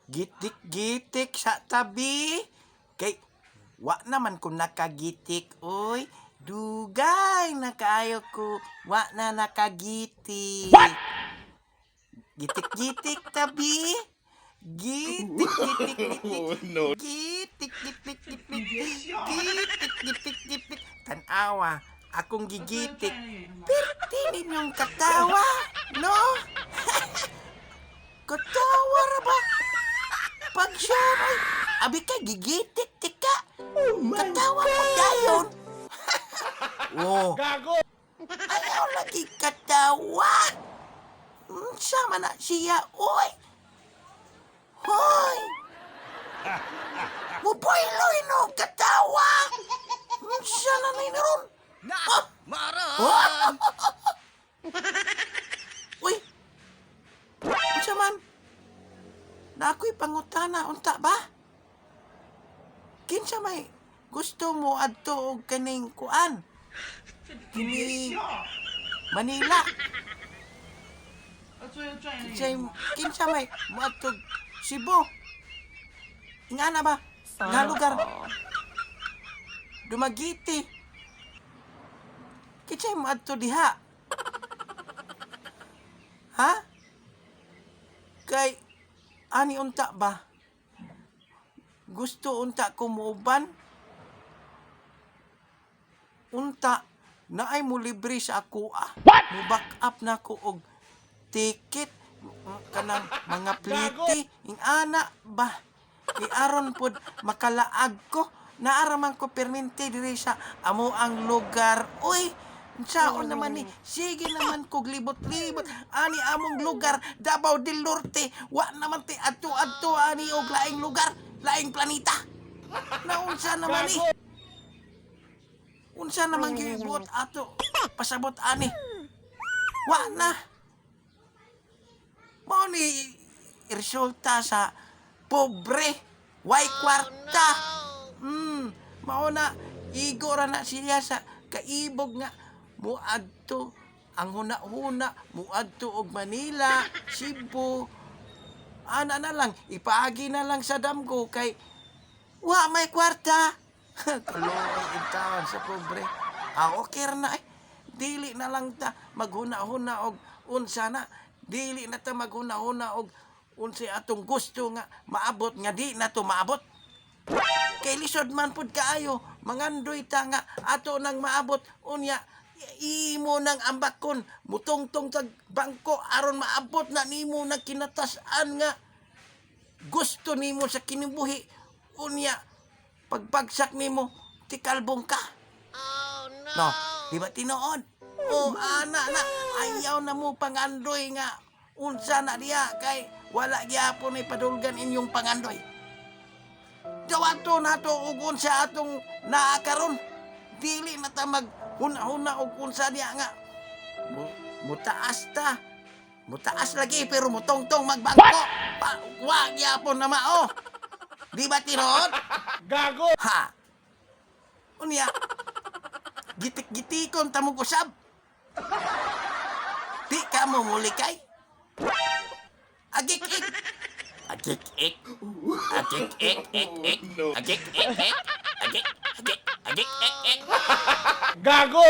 Gitik-gitik sa tabi. Kay wa naman ko nakagitik, oy. Dugay na kaayo ko, wa na nakagitik. What? Gitik-gitik tabi. Gitik, gitik, gitik. Oh, no. Gitik, gitik, gitik. Gitik, gitik, gitik. Tanawa, akong gigitik. Perti ninyong katawa, no? Katawa ra ba? Pag siya ay, abi ka, gigitik, tika. Katawa mo dayon. Oh. Gago! Ayaw lagi katawa. Sama na siya, oy. Hoy. Muboyloy no, katawa. Siya na ni ron. Na! Ah! Maran! Uy! Unsa man? Na ako'y pangutana, unta ba? Kinsa may gusto mo adto og kaning kuan? Kini Manila. Kinsa kinsa may moadto Cebu? Ingana ba? Nga lugar? Dumaguete. Kinsay moadto diha? Ha? Kay ani unta ba? Gusto unta ko muuban? Unta naay mo libre sa ako ah. Mo back up na ko og ticket kanang mga plite ing ana ba. Kay aron pod makalaag ko, naara man ko permente diri sa amo ang lugar. Uy, unsaon naman ni, sige naman kog libot-libot ani among lugar, Davao del Norte. Wa naman ti adto-adto ani og laing lugar, laing planeta. Naunsa naman ni, unsa naman gibuot ato pasabot ani? Wa na mao ni resulta sa pobre, way kwarta. Mao na igo ra na siya sa kaibog nga muadto ang huna-huna muadto og Manila, Cebu. Ana na lang, ipaagi na lang sa damgo kay wa may kwarta. Kaluoy intawan sa pobre. Ah, okay ra na eh. Dili na lang ta maghuna-huna og unsa na. Dili na ta maghuna-huna og unsay atong gusto nga maabot nga di na to maabot. Kay lisod man pud kaayo, mangandoy ta nga ato nang maabot, unya imo nang ambakon, mutungtong tag bangko aron maabot na nimo na kinatas-an nga gusto nimo sa kinibuhi, unya pagbagsak nimo tikalbong ka. No, di ba tinuod? O ana na, ayaw na mo pangandoy nga unsa na diha kay wala gyapon ay padulgan inyong pangandoy. Dawato nato og unsa atong naa karon. Dili na ta mag huna-huna og unsa diha nga mutaas ta. Mutaas lagi pero mutongtong magbangko. Pa, wa gyapon na mao. Di ba tinuod? Gago! Ha. Unya. Gitik-gitikon tamong usab. Di ka mo mulikay. Agik-ik. Agik-ik. Agik-ik-ik-ik. No. Agik-ik-ik. Agik, agik, agik-ik-ik. Gago!